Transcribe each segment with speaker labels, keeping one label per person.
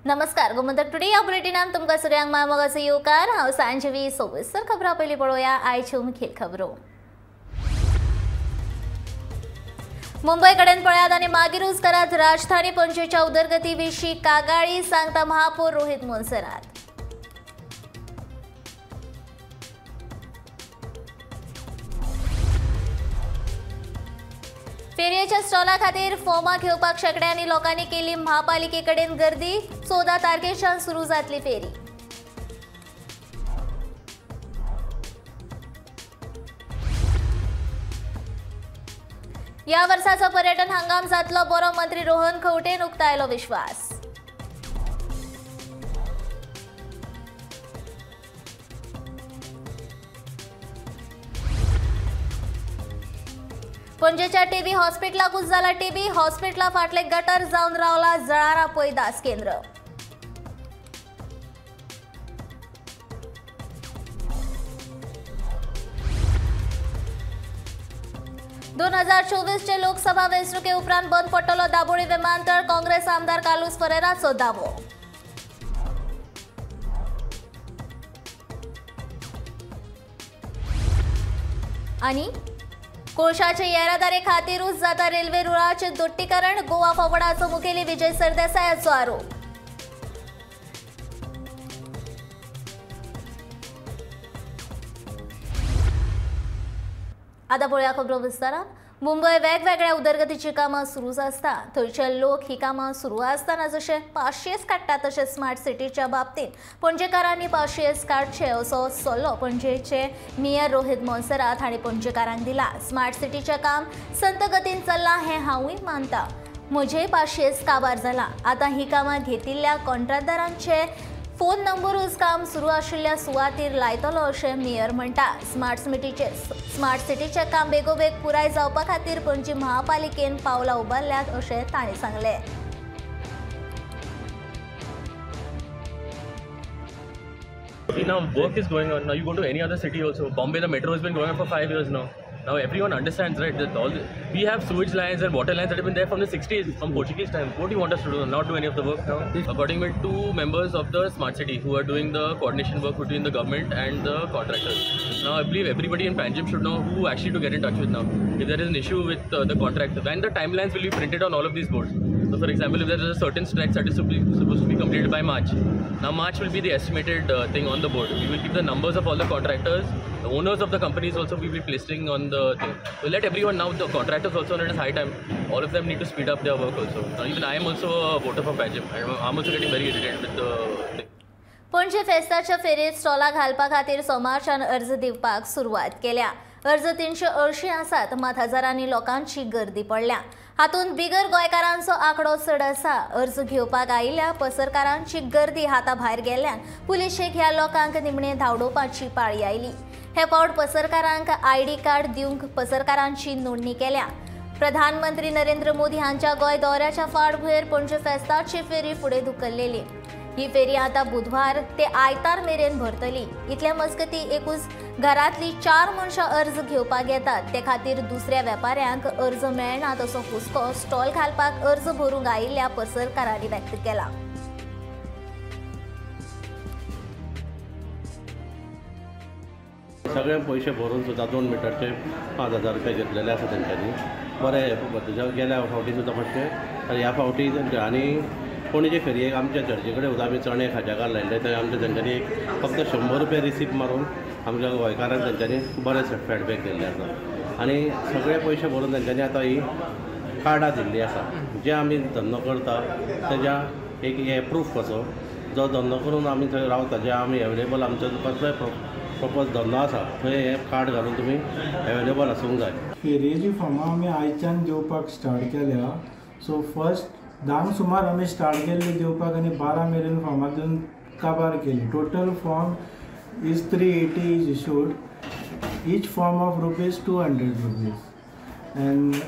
Speaker 1: नमस्कार, गोमंतक टुडे या बुलेटिनान तुमकां सगळ्यांक मायमोगाचो येवकार। हांव सांजवी सोबसर खबरां पयलीं पळोवया आयच्यो मुखेल खबरो। मुंबय कडेन पळयात आनी मागीरूच करात राजधानी पणजेच्या उदरगती विशीं कागाळी, सांगता महापौर रोहित मोन्सेरात। फेरयेच्या स्टॉला खातीर फॉर्मा घेवपाक शेकड्यांनी लोकांनी केली महापालिके कडेन गर्दी। 14 तारखेच्यान सुरू जातली फेरी। या वर्षाचो पर्यटन हंगाम जातलो बरो, मंत्री रोहन खंवटेन उक्तायलो विश्वास। पणजेच्या टीबी हॉस्पिटलाकूच जाला टीबी हॉस्पिटला फाटले गटर जावन रावला जळारा पैदास केंद्र। ...2024 चे लोकसभा वेंचणुके उपरांत बंद पडटलो दाबोळी विमानतळ, काँग्रेस आमदार कार्लुस फरेराचो दावो। आनी कोळशाचे येरादारी खातीरूच जाता रेल्वे रुळाचे दोट्टीकरण, गोवा फॉरवर्डाचो मुखेली विजय सरदेसायाचो आरोप। आता पळोवया खबरो विस्तारान। मुंबय वेगवेगळ्या उदरगतीची कामां सुरूच आसता, थंयचे लोक ही कामां सुरू आसतना जशे पाशयेस काडटा तशें स्मार्ट सिटीच्या बाबतींत पणजेकारांनी पाशयेस काडचे असो सल्लो पणजेचे मेयर रोहित मोन्सेरात हांणी पणजेकारांक दिला। स्मार्ट सिटीचें काम संत गतीन चल्लां हें हांवूय मानता, म्हजेय पाशयेस काबार जाला। आतां ही कामां घेतिल्ल्या कॉन्ट्रॅक्टदारांचे फोन नंबरूच काम सुरू आशिल्ल्या सुवातीर लायतलो अशें मेयर म्हणटा। स्मार्ट सिटीचें काम बेगोबेग पुराय जावपा खातीर पणजी महापालिकेन पावलां उबारल्यात अशें तांणी सांगलें।
Speaker 2: Now work is going on. Now you go to any other city also. Bombay, the metro has been going on for 5 years now. Now everyone understands, right? That all we have sewage lines and water lines that have been there from the 60s, from Portuguese time. What do you want us to do? Not do any of the work now? According with 2 members of the smart city who are doing the coordination work between the government and the contractors. Now I believe everybody in Panjim should know who actually to get in touch with now. If there is an issue with the contractor, then the timelines will be printed on all of these boards. So for example, if there is a certain stretch that is supposed to be completed by March, now March will be the estimated thing on the board. We will keep the numbers of all the contractors, the owners of the companies also we will be placing on the thing. So let everyone now, the contractors also, it is high time. All of them need to speed up their work also. Now even I am also a voter for Panjim. I am also getting very irritated with the thing.
Speaker 1: Panaji फेस्ताच्या फेरयेत स्टॉला घालपा खातीर सोमारच्यान अर्ज दिवपाक सुरवात केल्या। अर्ज 380 आसात, मात हजारांनी लोकांची गर्दी पडल्या। हातूंत बिगर गोंयकारांचो आंकडो चड आसा। अर्ज घेवपाक आयिल्ल्या पसरकारांची गर्दी हाता भायर गेल्ल्यान पुलिशेक ह्या लोकांक निमणे धांवडोवपाची पाळी आयली। हे फावट पसरकारांक आयडी कार्ड दिवंक पसरकारांची नोंदणी केल्या। प्रधानमंत्री नरेंद्र मोदी हांच्या गोंय दौऱ्याच्या फाटभुंयेर पणजे फेस्ताची फेरी फुडें धुकल्लेली। ही फेरी आता बुधवार ते आयतार मेरेन भरतली। इतल्या मजगती एकूच घरांतली 4 मनशां अर्ज घेवपाक येतात, ते खातीर दुसऱ्या वेपाऱ्यांक अर्ज मेळना तसो हुस्को स्टॉल घालपाक अर्ज भरूंक आयिल्ल्या पसरकारांनी व्यक्त केला।
Speaker 3: सगळे पयशे भरून सुद्दां 2 मिटरचे 5000 रुपया घेतलेले आसा तेंच्यांनी। बरें गेल्या फावटी सुद्दां मातशें आनी ह्या फावटी तेंच्या आनी पणजे फेरयेक आमच्या चर्ची कडेन सुद्दां आमी चणे खाज्याकार लायिल्ले, थंय आमच्या तेंच्यांनी एक फक्त 100 रुपया रिसीप मारून आमच्या गोंयकारांक तेंच्यांनी बरें फीडबॅक दिल्लें आसा। आनी सगळे पयशे भरून तेंच्यांनी आतां ही कार्डां दिल्लीं आसा, जे आमी धंदो करता तेज्या एक हे प्रूफ कसो जो धंदो करून आमी थंय रावता, जे आमी एवेलेबल आमचो कसलोय प्रॉपर धंदो आसा थंय हें कार्ड घालून तुमी एवेलेबल आसूंक जाय।
Speaker 4: फेरयेची फॉर्मां आमी आयच्यान दिवपाक स्टार्ट केल्या। सो फर्स्ट 10 सुमार आमी स्टार्ट केल्ली दिवपाक आनी 12 मेरेन फॉर्मां दिवन काबार केली। Total form is 380 is issued, each form of rupees 200 rupees, and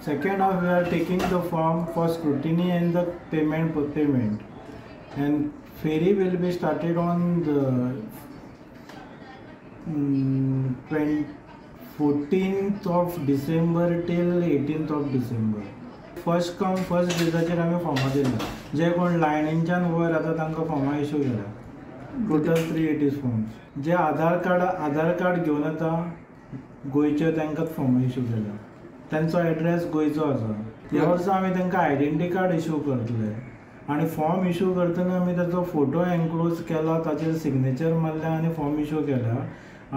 Speaker 4: second half we are taking the form for scrutiny and the payment, and ferry will be started on the 14th of December till 18th of December. First come first बेजाचेर आमी फॉर्मां दिल्या. जे कोण लायनीच्यान वयर आतां तांकां फॉर्मां इशू केल्या. Total 380 forms. जे आधार कार्ड घेवन येता गोंयचे तांकांच फॉर्मां इशू केल्या. तांचो एड्रेस गोंयचो आसा. ह्या वर्सा आमी तांकां आयडेंटिटी कार्ड इशू करतले आनी फॉर्म इशू करतना आमी ताचो फोटो एनक्लोज केला, ताचेर सिग्नेचर मारल्या आनी फॉर्म इशू केला.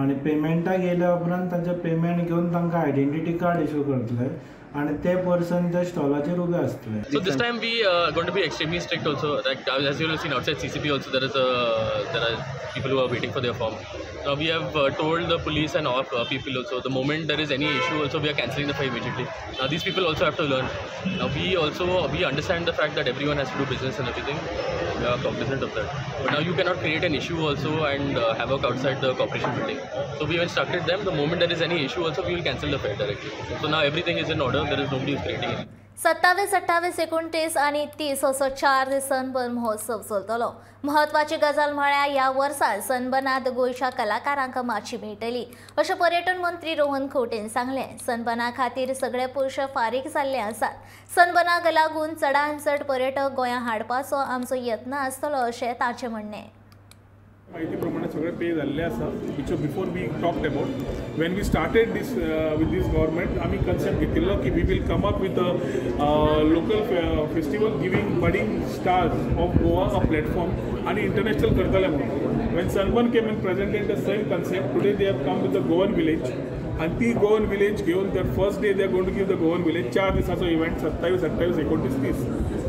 Speaker 4: आनी पेमेंटाक येयल्या उपरांत तांचें पेमेंट घेवन तांकां आयडेंटिटी कार्ड इशू करतले आनी ते पर्सन त्या स्टॉलाचेर उबे आसतले.
Speaker 2: So this time we are going to be extremely strict also. Like as you have seen outside CCP also, there are people who are waiting for their form. Now we have told the police and all people also, the moment there is any issue also, we are cancelling the fair immediately. Now these people also have to learn. Now we understand the fact that everyone has to do business and everything. We are cognizant of that. But now you cannot create an issue also and havoc outside the corporation building. So we have instructed them, the moment there is any issue also, we will cancel the fair directly. So now everything is in order. There is nobody who is creating it.
Speaker 1: 27, 28, 29 आनी 30 असो 4 दीस sunburn महोत्सव चलतलो. म्हत्वाची गजाल म्हळ्यार ह्या वर्सा सनबर्नांत गोंयच्या कलाकारांक माची मेळटली अशें पर्यटन मंत्री रोहन खंवटेन सांगलें. सनबर्ना खातीर सगळे पयशे फारीक जाल्ले आसात. सनबर्नाक लागून चडांत चड पर्यटक गोंया हाडपाचो आमचो यत्न आसतलो अशें ताचें म्हणणें.
Speaker 5: माहिती प्रमाणे सगळे पे जाल्ले आसा, which before we talked about when we started this with this government. आमी कन्सेप्ट घेतिल्लो की we will come up with a local festival giving budding stars of Goa a platform आनी इंटरनॅशनल करतले म्हणून. When Sunburn came and presented the same concept, today they have come with the Goan village. आनी ती Goan village घेवन the first day they are going to give the Goan village. 4 दिसाचो event, 27, 28, 29, 30.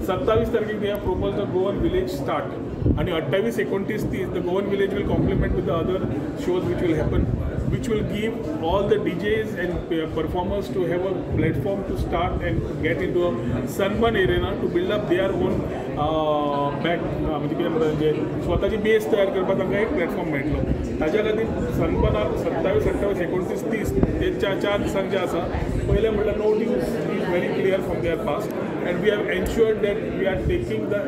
Speaker 5: 27 तारखेक they have propose the Goan village start आनी 28, 29, 30 the Goan village will complement with the other shows which will happen, which will give all the DJs and performers to have a platform to start and get into a Sunburn arena to build up their own back, म्हणजे कितें म्हणटा म्हणजे स्वताची बेस तयार करपाक तांकां एक platform मेळटलो. ताच्या खातीर सनबर्नाक 27, 28, 29, 30 ते 4 दिसांक जे आसा, पयलें म्हणल्यार no dues is very clear from their past and we have ensured that we are taking the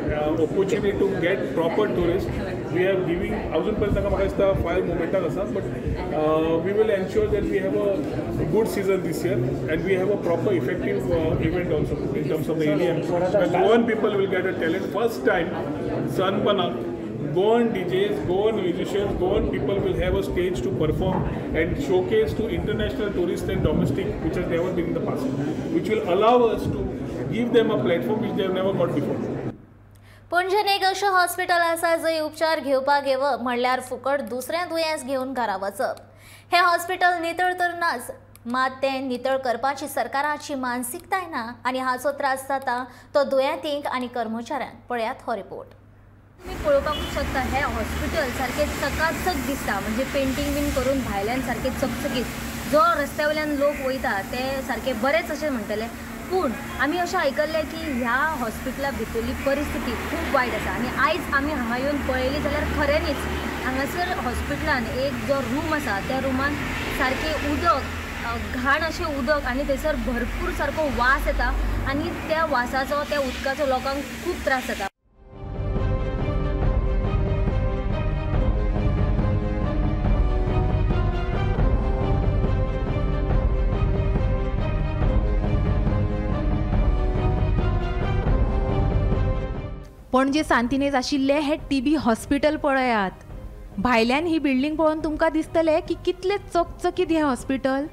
Speaker 5: opportunity to get proper tourist. We are giving अजून पर्यंत तांकां म्हाका दिसता 5 मुवमेंटाक आसा, but we will ensure that we have a good season this year and we have a proper effective event also in terms of the EDM. The Goan people will get a talent. First time Sunburn, Goan DJs, Goan musicians, Goan people will have a stage to perform and showcase to international tourists and domestic, which has never been in the past, which will allow us to give them a platform which they have never got before.
Speaker 1: पणजेन एक अशें hospital आसा जंय उपचार घेवपाक येवप म्हणल्यार फुकट दुसऱ्या दुयेंस घेवन घरा वचप. हें हॉस्पिटल नितळ तर नाच, मात तें नितळ करपाची सरकाराची मानसिकताय ना आनी हाचो त्रास जाता तो दुयेंतींक आनी कर्मचाऱ्यांक. पळयात हो रिपोर्ट.
Speaker 6: तुमी पळोवपाकूच शकता हें हॉस्पिटल सारकें चकाचक दिसता, म्हणजे पेंटींग बीन करून भायल्यान सारकें चकचकीत. जो रस्त्या वयल्यान लोक वयता ते सारके बरेच अशें म्हणटले, पूण आमी अशें आयकल्लें की ह्या हॉस्पिटला भितरली परिस्थिती खूब वायट आसा आनी आयज आमी हांगा येवन पळयली जाल्यार खऱ्यांनीच हांगासर हॉस्पिटलान एक जो रूम आसा त्या रुमान सारकें उदक, घाण अशें उदक आनी थंयसर भरपूर सारको वास येता आनी त्या वासाचो, त्या उदकाचो लोकांक खूब त्रास जाता.
Speaker 7: पणजे सांतिनेज आशिल्लें हें टीबी हॉस्पिटल पळयात. भायल्यान ही बिल्डींग पळोवन तुमकां दिसतलें की कितलें चकचकीत हें हॉस्पिटल.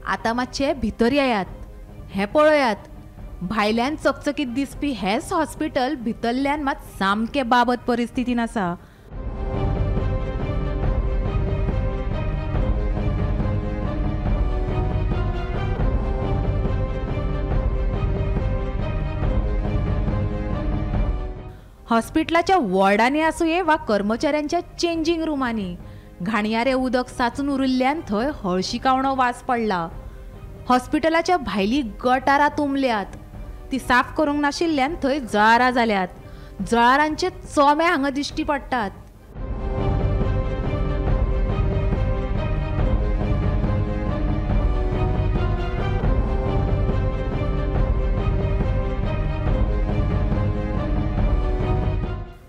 Speaker 7: आतां मातशें भितर येयात, हें पळयात. भायल्यान चकचकीत दिसपी हेंच हॉस्पिटल भितरल्यान मात सामकें बाबत परिस्थितीन आसा. हॉस्पिटलाच्या वॉर्डांनी आसुये वा कर्मचाऱ्यांच्या चेंजींग रुमांनी घाणयारें उदक साचून उरिल्ल्यान थंय हळशिकावणो वास पडला. हॉस्पिटलाच्या भायली गटारां तुंबल्यात, ती साफ करूंक नाशिल्ल्यान थंय जळारां जाल्यात. जळारांचे चोमे हांगा दिश्टी पडटात.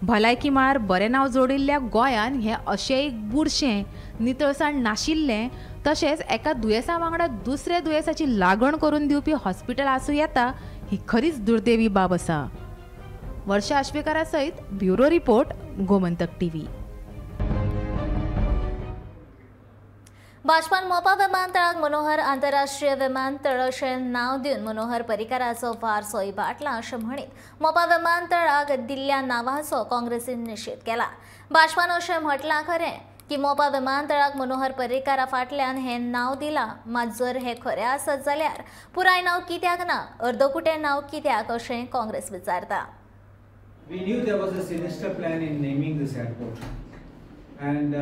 Speaker 7: भलायकी मळार बरें नांव जोडिल्ल्या गोंयान हें अशें एक बुरशें, नितळसाण नाशिल्लें तशेंच एका दुयेंसा वांगडा दुसऱ्या दुयेंसाची लागण करून दिवपी हॉस्पिटल आसूं येता ही खरीच दुर्दैवी बाब आसा. वर्षा आश्वेकारा सयत ब्युरो रिपोर्ट, गोमंतक टीव्ही.
Speaker 1: भाजपान मोपा विमानतळाक मनोहर आंतरराष्ट्रीय विमानतळ अशें नांव दिवन मनोहर पर्रीकाराचो वारसो इबाडला अशें म्हणीत मोपा विमानतळाक दिल्ल्या नांवाचो काँग्रेसीन निशेध केला. भाजपान अशें म्हटलां खरें की मोपा विमानतळाक मनोहर पर्रीकारा फाटल्यान हें नांव दिलां, मात जर हें खरें आसत जाल्यार पुराय नांव कित्याक ना, अर्दकुटें नांव कित्याक अशें काँग्रेस विचारता.
Speaker 8: We knew there was a sinister plan in naming this airport, and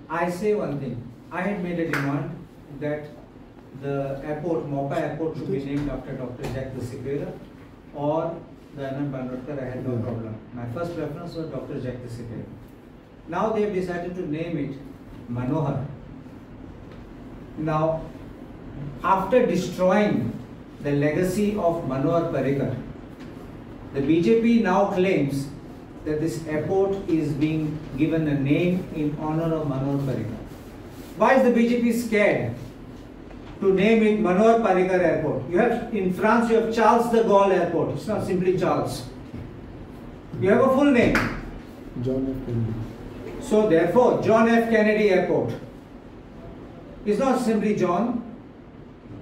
Speaker 8: I say one thing, I had made a demand that the airport, Mopa airport, should be named after Dr. Jack de Sequeira or Dayanand Bandodkar. I had no problem. My first preference was Dr. Jack de Sequeira. Now they have decided to name it Manohar. Now, after destroying the legacy of Manohar Parrikar, the BJP now claims that this airport is being given a name in honor of Manohar Parrikar. Why is the BJP scared to name it Manohar Parrikar Airport? You have, in France, you have Charles de Gaulle Airport. It's not simply Charles. You have a full name.
Speaker 4: John F. Kennedy.
Speaker 8: So therefore, John F. Kennedy Airport is not simply John.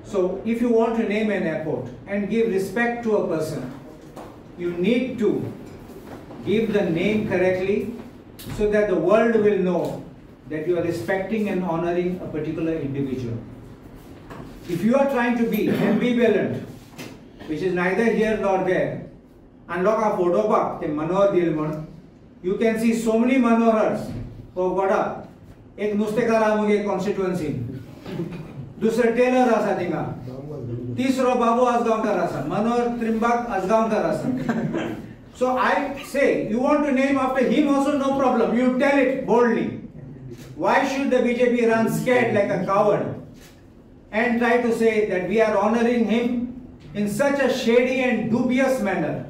Speaker 8: So if you want to name an airport and give respect to a person, you need to give the name correctly so that the world will know that you are respecting and honoring a particular individual. If you are trying to be ambivalent, which is neither here nor there, and look photo pak te Manohar dil म्हण, you can see so many Manohars who have got up. एक नुस्तेकार आहा मुगे constituency, दुसरे tailor आसा थिंगा, तिसरो बाबू आजगांवकार आसा, मनोहर त्रिंबाक आजगांवकार आसा. So I say, you want to name after him also, no problem. You tell it boldly. Why should the BJP run scared like a coward and try to say that we are honoring him in such a shady and dubious manner?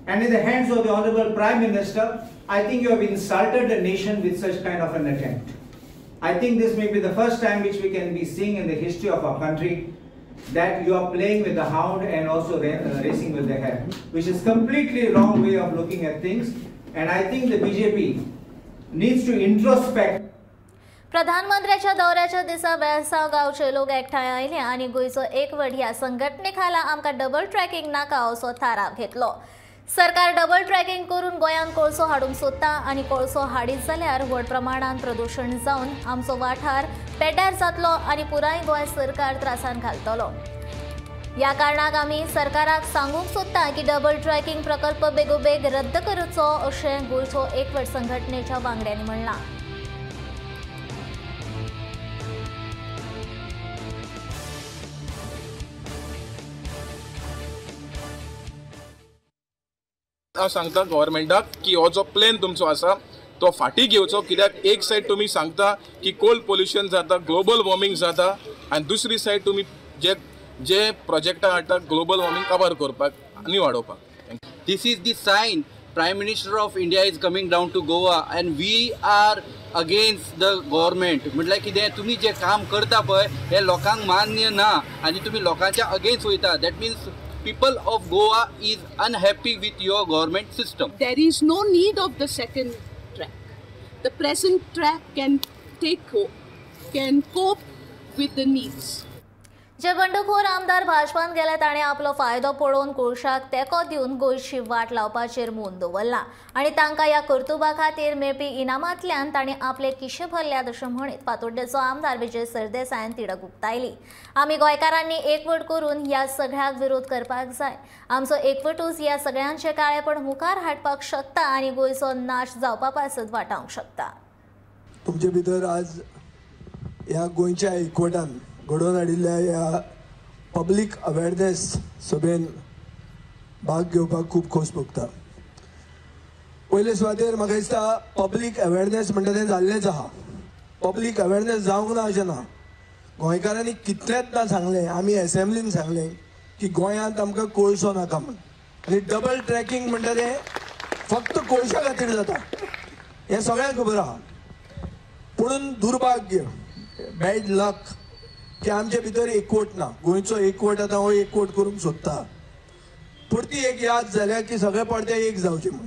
Speaker 8: And in the hands of the Honorable Prime Minister, I think you have insulted the nation with such kind of an attempt. I think this may be the first time which we can be seeing in the history of our country that you are playing with the hound and also racing with the hare, which is completely wrong way of looking at things. And I think the BJP needs to introspect.
Speaker 1: प्रधानमंत्र्याच्या दौऱ्याच्या दिसा वेळसांव गांवचे लोक एकठांय आयले आनी गोंयचो एकवट ह्या संघटने खाला आमकां डबल ट्रॅकिंग नाका असो थाराव घेतलो. सरकार डबल ट्रॅकिंग करून गोंयांत कोळसो हाडूंक सोदता आनी कोळसो हाडीत जाल्यार व्हड प्रमाणांत प्रदूशण जावन आमचो वाठार पेड्ड्यार जातलो आनी पुराय गोंय सरकार त्रासान घालतलो. ह्या कारणाक आमी सरकाराक सांगूंक सोदता की डबल ट्रॅकिंग प्रकल्प बेगोबेग रद्द करचो अशें गोंयचो एकवट संघटनेच्या वांगड्यांनी म्हणलां.
Speaker 9: हांव सांगता गव्हर्मेंटाक की हो जो प्लॅन तुमचो आसा तो फाटीं घेवचो, कित्याक एक सायड तुमी सांगता की कोल पोल्युशन जाता, ग्लोबल वॉर्मिंग जाता, आनी दुसरी सायड तुमी जे जे प्रोजेक्टां हाडटा ग्लोबल वॉर्मिंग काबार करपाक आनी वाडोवपाक.
Speaker 10: This is the sign Prime Minister of India is coming down to Goa and we are against the government. म्हटल्यार कितें, तुमी जें काम करता पळय हें लोकांक मान्य ना आनी तुमी लोकांच्या अगेन्स्ट वयता. That means people of Goa is unhappy with your government system.
Speaker 11: There is no need of the second track. The present track can cope with the needs.
Speaker 1: जे बंडखोर आमदार भाजपान गेले ताणें आपलो फायदो पळोवन कोळशाक तेंको दिवन गोंयची वाट लावपाचेर मून दवरला आनी तांकां ह्या कर्तुबा खातीर मेळपी इनामांतल्यान तांणी आपले किशे भरल्यात अशें म्हणीत फातोड्डेचो आमदार विजय सरदेसायान तिडक उक्तायली. आमी गोंयकारांनी एकवट करून ह्या सगळ्याक विरोध करपाक जाय. आमचो एकवटूच ह्या सगळ्यांचें काळेपण मुखार हाडपाक शकता आनी गोंयचो नाश जावपा पासत वाटावंक शकता.
Speaker 12: तुमचे भितर आज ह्या गोंयच्या एकवटान घडोवन हाडिल्ल्या ह्या पब्लीक अवेरनेस सभेन भाग घेवपाक खूब खोस भोगता. पयले सुवातेर म्हाका दिसता पब्लीक अवेरनेस म्हणटा तें जाल्लेंच आहा. पब्लीक अवेरनेस जावंक ना अशें ना. गोंयकारांनी कितलेंच ना सांगलें, आमी एसेंब्लीन सांगलें की गोंयांत आमकां कोळसो नाका म्हूण, आनी डबल ट्रॅकिंग म्हणटा तें फक्त कोळशा खातीर जाता हें सगळ्यांक खबर आहा. पुणून दुर्भाग्य, बॅड लक की आमचे भितर एकवट ना. गोंयचो एकवट आतां हो एकवट करूंक सोदता. परती एक याद जाल्या की सगळे पडदे एक जावचे म्हूण.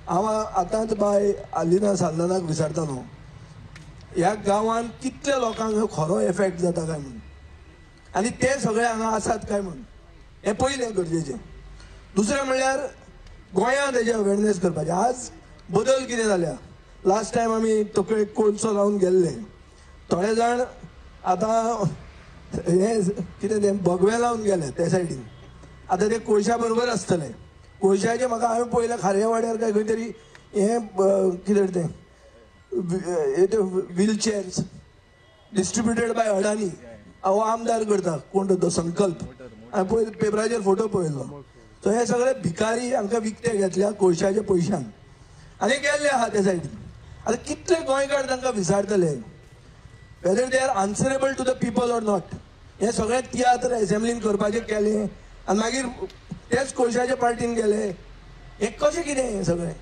Speaker 12: हांव आतांच बाय आलिना साल्दानाक विचारतालो, ह्या गांवांत कितल्या लोकांक खरो एफेक्ट जाता काय म्हूण आनी ते सगळे हांगा आसात काय म्हूण, हें पयलें गरजेचें. दुसरें म्हणल्यार गोंयांत हेजें अवेरनेस करपाचें. आज बदल कितें जाल्या, लास्ट टायम आमी तकलेक कोळसो लावन गेल्ले, थोडे जाण आतां हें कितें तें भगवें लावन गेले ते सायडीन, आतां ते कोळशा बरोबर आसतले. कोळशाचें म्हाका हांवें पळयलें खारये वाड्यार काय खंय तरी हें कितें तें व्हीलचेअर्स डिस्ट्रिब्युटेड बाय अडानी. हो आमदार करता कोण तो संकल्प, हांवें पळय पेपराचेर फोटो पळयल्लो. सो हे सगळे भिकारी हांकां विकते घेतल्या कोळशाच्या पयशान आनी गेल्ले आहा ते सायडीन. आतां कितले गोंयकार तांकां विचारतले whether they are answerable to the people or not. हें सगळें तियात्र एसेंब्लीन करपाचें केलें आनी मागीर तेच कोळशाच्या पार्टीन गेले, हें कशें कितें हें सगळें.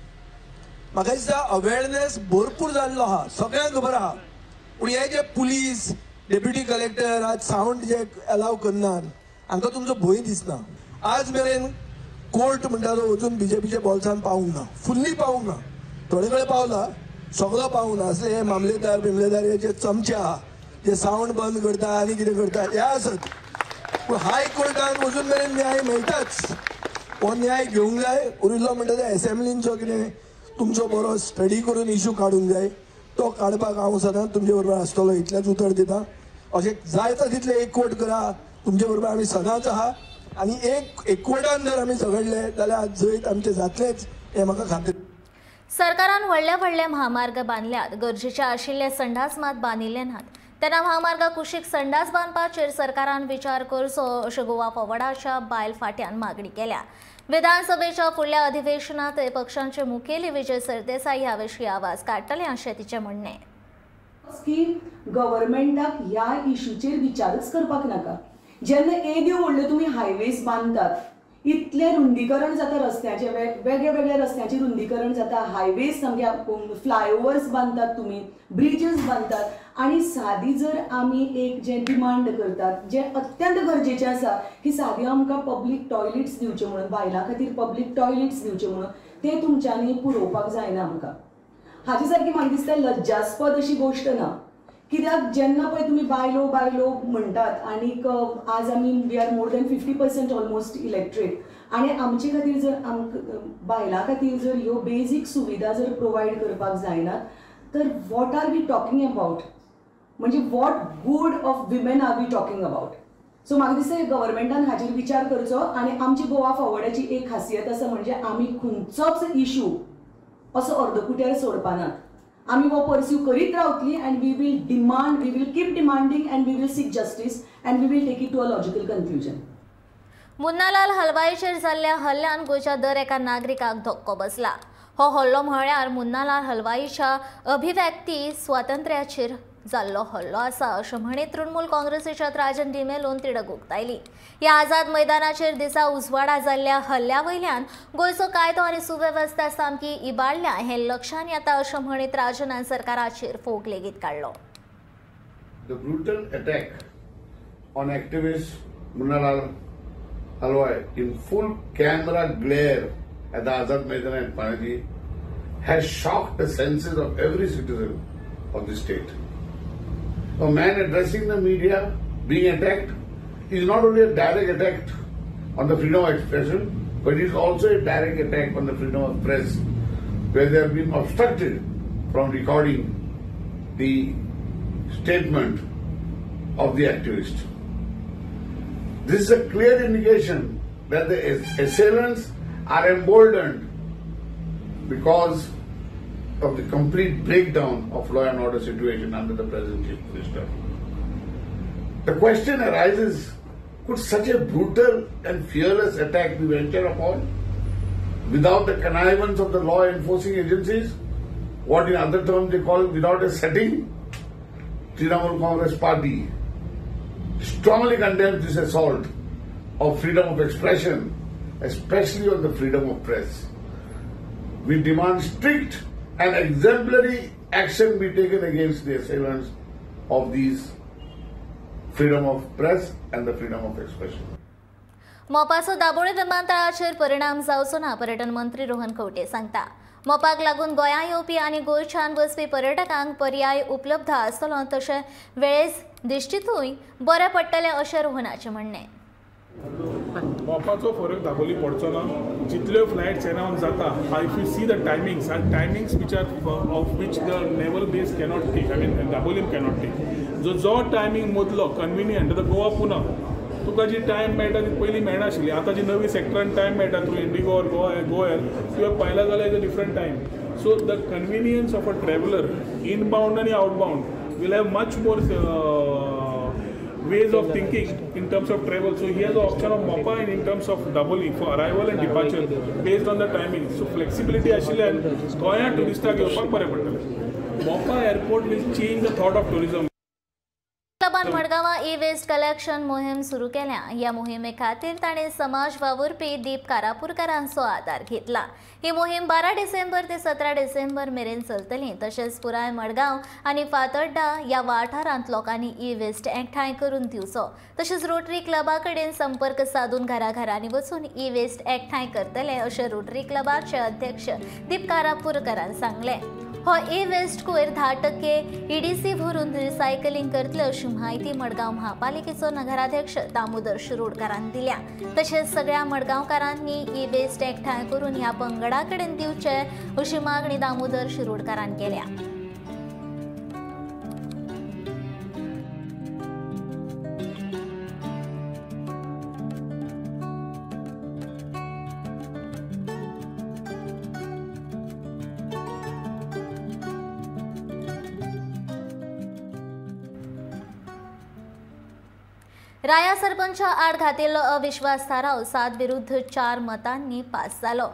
Speaker 12: म्हाका दिसता अवेरनेस भरपूर जाल्लो आहा, सगळ्यांक खबर आहा. पूण हे जे पुलीस डेप्युटी कलेक्टर आज सावंड जे अलाव करनात, हांकां तुमचो भंय दिसना. आज मेरेन कोर्ट म्हणटा तो वचून बीजेपीच्या बोल्सान पावूंक ना, फुल्ली पावूंक ना, थोडे कडेन पावला, सगळो पावूंक ना. असले हे मामलेदार बिमलेदार हे जे चमचे आहा जे सावंड बंद करता आनी कितें करता हे आसत, पूण हाय कोर्टान वचून मेरेन न्याय मेळटाच, हो न्याय घेवंक जाय. उरिल्लो म्हणटा ते एसेंब्लींचो कितें तुमचो बरो स्टडी करून इशू काडूंक जाय, तो काडपाक हांव सदांच तुमचे बरोबर आसतलो इतलेंच उतर दिता. अशें जायता तितलें एकवट करा, तुमचे बरोबर आमी सदांच आहा आनी एक एकवटान जर आमी झगडले जाल्यार आज जैत आमचें जातलेंच हें म्हाका खात्री.
Speaker 1: सरकारान व्हडले व्हडले म्हामार्ग बांदल्यात, गरजेचे आशिल्ले संडास मात बांदिल्ले नात. तेन्ना म्हामार्गा कुशीक संडास बांदपाचेर सरकारान विचार करचो अशें गोवा फॉवर्डाच्या बायल फांट्यान मागणी केल्या. विधानसभेच्या फुडल्या अधिवेशनात पक्षांचे मुखेली विजय सरदेसाय ह्या विशीं आवाज काडटले अशें तिचें म्हणणें.
Speaker 13: की गव्हर्मेंटाक ह्या इशूचेर विचारच करपाक नाका. जेन्ना येद्यो व्हडल्यो तुमी हायवेज बांदतात, इतलें रुंदीकरण जाता रस्त्याचें, वेगळे वेगळे रस्त्याचें रुंदीकरण जाता, हायवेज सामके फ्लायओवर्स बांदतात तुमी, ब्रिजीस बांदतात आनी सादी जर आमी एक जें डिमांड करतात जें अत्यंत गरजेचें आसा की सादी आमकां पब्लीक टॉयलेट्स दिवचे म्हणून, बायलां खातीर पब्लीक टॉयलेट्स दिवचे म्हणून, ते तुमच्यांनी पुरोवपाक जायना आमकां. हाजे सारकी म्हाका दिसता लज्जास्पद अशी गोश्ट ना. कित्याक जेन्ना पळय तुमी बायलो बायलो म्हणटात आनीक आज आमी we are more than 50% almost electorate आनी आमचे खातीर जर आमकां बायलां खातीर जर ह्यो बेजीक सुविधा जर प्रोवायड करपाक जायना तर what are we talking about, म्हणजे what good of women are we talking about. So म्हाका दिसता गव्हर्मेंटान हाजेर विचार करचो आनी आमची गोवा फॉवर्डाची एक खासियत आसा म्हणजे आमी खंयचोच इशू असो अर्दकुट्यार सोडपानात, आमी हो परस्यू करीत रावतली and we will demand, we will keep demanding and we will seek justice and we will take it to a logical conclusion.
Speaker 1: Munnalal हलवाईचेर जाल्ल्या हल्ल्यान गोंयच्या दर एका नागरिकाक धक्को बसला. हो हल्लो म्हळ्यार मुन्नालाल हलवाईच्या अभिव्यक्ती स्वातंत्र्याचेर जाल्लो हल्लो आसा अशें म्हणीत तृणमूल काँग्रेसीच्या राजन डिमेलोन तिडक उक्तायली. ह्या आझाद मैदानाचेर दिसा उजवाडा जाल्ल्या हल्ल्या वयल्यान गोंयचो कायदो आनी सुवेवस्था सामकी इबाडल्या हें लक्षांत येता अशें म्हणीत राजनान सरकाराचेर फोग लेगीत काडलो.
Speaker 14: The brutal attack on activist Munnalal Halwai in full camera glare at the Azad Maidan at Panaji has shocked the senses of every citizen of the state. A man addressing the media being attacked is not only a direct attack on the freedom of expression, but it is also a direct attack on the freedom of press, where they have been obstructed from recording the statement of the activist. This is a clear indication that the assailants are emboldened because of the complete breakdown of law and order situation under the present Chief Minister. The question arises, could such a brutal and fearless attack be ventured upon without the connivance of the law enforcing agencies, what in other terms they call without a setting? Trinamool Congress Party strongly condemns this assault of freedom of expression, especially on the freedom of press. We demand strict and exemplary action be taken against the assailants of these freedom of press and the freedom of expression.
Speaker 1: मोपाचो Dabolim विमानतळाचेर परिणाम जावचो ना, पर्यटन मंत्री रोहन खंवटे सांगता. मोपाक लागून गोंया येवपी आनी गोंयच्यान वचपी पर्यटकांक पर्याय उपलब्ध आसतलो, तशें वेळेस दिश्टींतूय बरें पडटलें अशें रोहनाचें म्हणणें.
Speaker 5: मोपाचो फरक दाबोली पडचो ना. जितल्यो फ्लायट्स एनावन्स जाता, if you see the timings and timings which are of which the naval base cannot take, I mean Dabolim cannot take. जो जो टायमींग मदलो कन्विनियंट, आतां गोवा पुना तुका जी टायम मेळटा ती पयलीं मेळनाशिल्ली. आतां जी नवी सेक्टरान टायम मेळटा through IndiGo or Goa Go Air, तुवें पळयला जाल्यार is a different time. So the convenience of a traveller inbound आनी outbound will have much more ways of thinking in terms of travel. So he has the option of Mopa and in terms of Dabolim for arrival and departure based on the timing. So flexibility आशिल्ल्यान गोंया ट्युरिस्टाक येवपाक बरें पडटलें. Mopa airport will change the thought of tourism.
Speaker 1: क्लबान मडगांवां E waste collection मोहीम सुरू केल्या. ह्या मोहिमे खातीर ताणें समाज वावुरपी दीप कारापूरकारांचो आदार घेतला. ही मोहीम 12 डिसेंबर ते 17 डिसेंबर मेरेन चलतली. तशेंच पुराय मडगांव आनी फातर्डा ह्या वाठारांत लोकांनी ई वेस्ट एकठांय करून दिवचो. तशेंच रोटरी क्लबा कडेन संपर्क सादून घराघरांनी वचून ई वेस्ट एकठांय करतले अशें रोटरी क्लबाचे अध्यक्ष दीप कारापूरकारान सांगलें. हो ई वेस्ट कोयर 10% ईडीसी भरून रिसायकलिंग करतले अशी म्हायती मडगांव महापालिकेचो नगराध्यक्ष दामोदर शिरोडकारान दिल्या. तशेंच सगळ्या मडगांवकारांनी ई वेस्ट एकठांय करून ह्या पंगडा कडेन दिवचे अशी मागणी दामोदर शिरोडकारान केल्या. राया सरपंचा आड घातिल्लो अविश्वास थाराव 7 विरुद्ध 4 मतांनी पास जालो.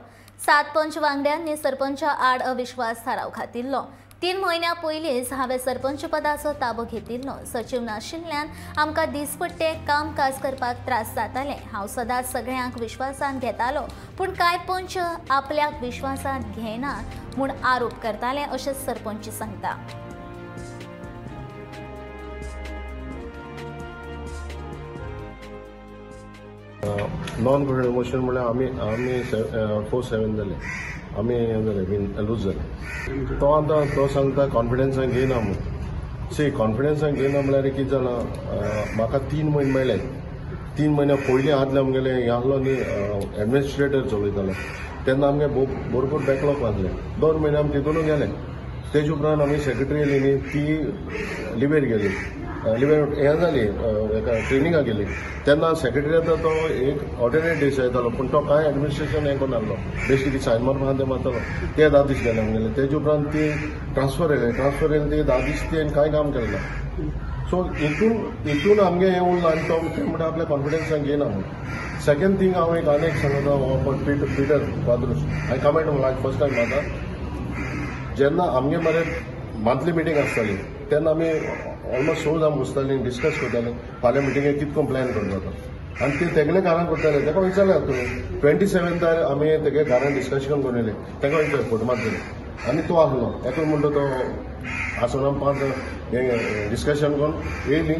Speaker 1: 7 पंच वांगड्यांनी सरपंचा आड अविश्वास थाराव घातिल्लो. 3 म्हयन्या पयलींच हांवें सरपंच पदाचो ताबो घेतिल्लो. सचीव नाशिल्ल्यान आमकां दिसपट्टे कामकाज करपाक त्रास जाताले. हांव सदांच सगळ्यांक विश्वासान घेतालो, पूण कांय पंच आपल्याक विश्वासांत घेना म्हूण आरोप करताले अशें सरपंच सांगता.
Speaker 15: नॉन कॉन्फिडन्स मोशन म्हणल्यार आमी आमी 4-7 जाले, आमी हें जाले बीन लूज जाले. तो आतां तो सांगता कॉन्फिडन्सान घेयना म्हूण. सी कॉन्फिडन्सान घेयना म्हणल्यार कितें जालां, म्हाका 3 म्हयने मेळ्ळे. 3 म्हयन्या पयलीं आदले आमगेले हें आसलो न्ही एडमिनिस्ट्रेटर चलयतालो तेन्ना आमगे भरपूर बॅकलॉग आसले. 2 म्हयने आमी तितूनू गेले. तेजे उपरांत आमी सेक्रेटरी येयली न्ही ती लिवेर गेली, लिवेर हें जाली एका ट्रेनिंगाक गेली. तेन्ना सेक्रेटरी आतां तो एक ऑल्टरनेट दीस येतालो, पूण तो कांय एडमिनिस्ट्रेशन हें करून आहलो, बेश्टी सायन मारपा ते मारतालो. ते 10 दीस गेले आमगेले. तेजे उपरांत ती ट्रान्सफर येयले, ट्रान्सफर येयले ते 10 दीस तेणें कांय काम केलें ना. सो हितून आमगे हें उरलां आनी तो ते म्हणटा आपल्या कॉन्फिडन्सान घेयना म्हूण. सेकंड थींग हांव एक आनी एक सांगता, हो पिटर क्वाद्रुस हांवें कमेंट म्हणला फर्स्ट टायम आतां. जेन्ना आमगे मरे मंथली मिटींग आसताली तेन्ना आमी ऑलमोस्ट 6 जाण बसतालीं, डिस्कस करतालीं फाल्यां मिटिंगेक कितको प्लॅन करता तो. आनी ते तेगले घरान करताले. तेका विचारलें तुवें 27 आमी तेगे घरान डिस्कशन करून येयले, तेका विचार फोटो मारतले आनी तो आसलो एकलो म्हणटा तो आसोना 5 हें डिस्कशन करून येयली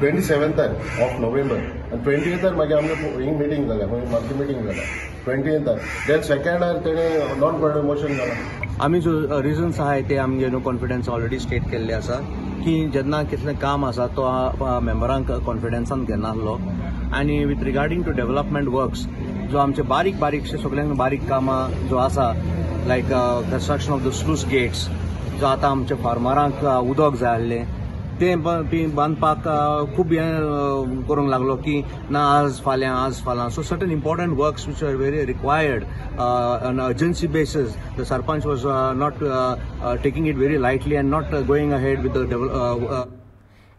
Speaker 15: 27 ऑफ नोव्हेंबर. आनी 28 मागीर आमगे हिंग मिटींग जाल्या, मंथली मिटींग जाल्या 28. Then सेकंडार तेणें नॉन कॉन्फिडन्स मोशन घालां.
Speaker 16: आमी जो रिजन्स आहाय ते आमगे नो कॉन्फिडन्स ऑलरेडी स्टेट केल्ले आसा की जेन्ना कितलें काम आसा तो मेंबरांक कॉन्फिडन्सान घेनासलो. आनी with regarding to development works जो आमचे बारीक बारीकशे सगळ्यांक बारीक कामां जो आसा like construction of the sluice gates जो आतां आमच्या फार्मरांक उदक जाय आसलें तें बांदपाक खूब हें करूंक लागलो की ना आज फाल्यां आज फाल्यां. So certain important works which are very required on urgency basis the sarpanch was not taking it very lightly and not going ahead with the.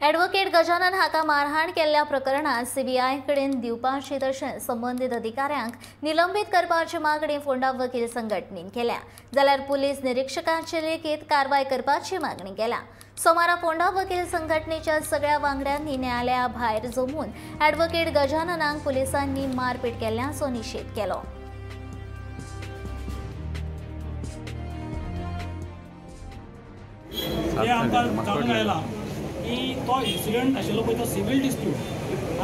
Speaker 1: Advocate Gajanan हाका मारहाण केल्ल्या प्रकरणात सीबीआय कडेन दिवपाची तशेंच संबंदीत अधिकाऱ्यांक निलंबीत करपाची मागणी फोंडा वकील संघटनेन केल्या. जाल्यार पुलीस निरीक्षकांचे लेगीत कारवाय करपाची मागणी केल्या. सोमारा फोंडा वकील संघटनेच्या सगळ्या वांगड्यांनी न्यायालया भायर जमून ॲडव्होकेट गजाननाक पुलिसांनी मारपीट केल्ल्याचो निशेध केलो.
Speaker 17: हे आमकां जाणून आयलां की तो इन्सिडंट आशिल्लो पळय तो सिवील डिस्प्यूट.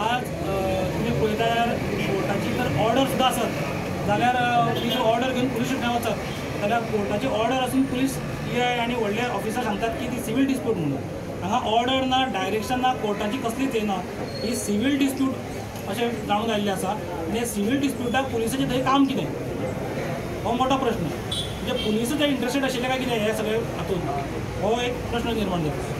Speaker 17: आज तुमी पळयता जाल्यार कोर्टाची जर ऑर्डर सुद्दां आसत जाल्यार ती जर ऑर्डर घेवन पुलीस स्टेशनार वचत जाल्यार कोर्टाची ऑर्डर आसून पुलीस पी I आनी व्हडले ऑफिसर सांगतात की ती सिवील डिस्प्यूट म्हणून. हांगा ऑर्डर ना, डायरेक्शन ना, कोर्टाची कसलीच येना, ही सिवील डिस्प्यूट अशें जाणून आयिल्लें आसा. आनी सिवील डिस्प्युटाक पुलिसाचें थंय काम कितें हो मोठो प्रश्न. म्हणजे पुलिसूच थंय इंट्रस्टेड आशिल्ले काय कितें हे सगळे हातूंत, हो एक प्रश्न निर्माण जाता.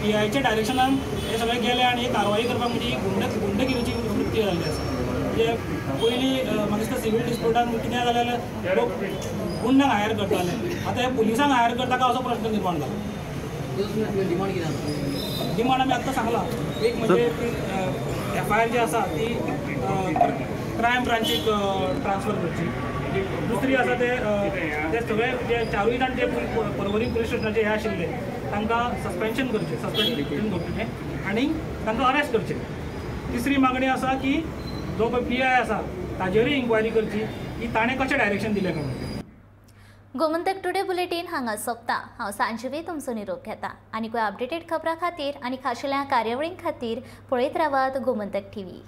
Speaker 17: पी आयच्या डायरेक्शनान हे सगळे गेले आनी ही कारवाई करपाक म्हणजे गुंडगिरीची वृत्ती जाल्ली आसा. म्हणजे पयलीं म्हाका दिसता सिवील डिस्प्युटान कितें जालें जाल्यार लोक गुंडांक हायर करताले, आतां हे पुलिसांक हायर करता काय असो प्रश्न निर्माण जाला. डिमांड आमी आत्तां सांगलां, एक म्हणजे ती एफ I R G आसा ती क्रायम ब्रांचीक ट्रान्सफर करची. दुसरी आसा ते ते सगळे जे चारूय जाण जे पर्वरी पुलीस स्टेशनाचे हे आशिल्ले तांकां सस्पेन्शन करचें, सस्पेन्शन करचें आनी तांकां अरेस्ट करचें. तिसरी मागणी आसा की जो पळय पी I आसा ताजेरूय इन्क्वायरी करची की ताणें कशें डायरेक्शन दिलें काय म्हणून.
Speaker 1: गोमंतक टुडे बुलेटीन हांगा सोंपता. हांव सांजवी तुमचो निरोप घेता आनी कोय अपडेटेड खबरां खातीर आनी खाशेल्या कार्यावळीं खातीर पळयत रावात गोमंतक टीव्ही.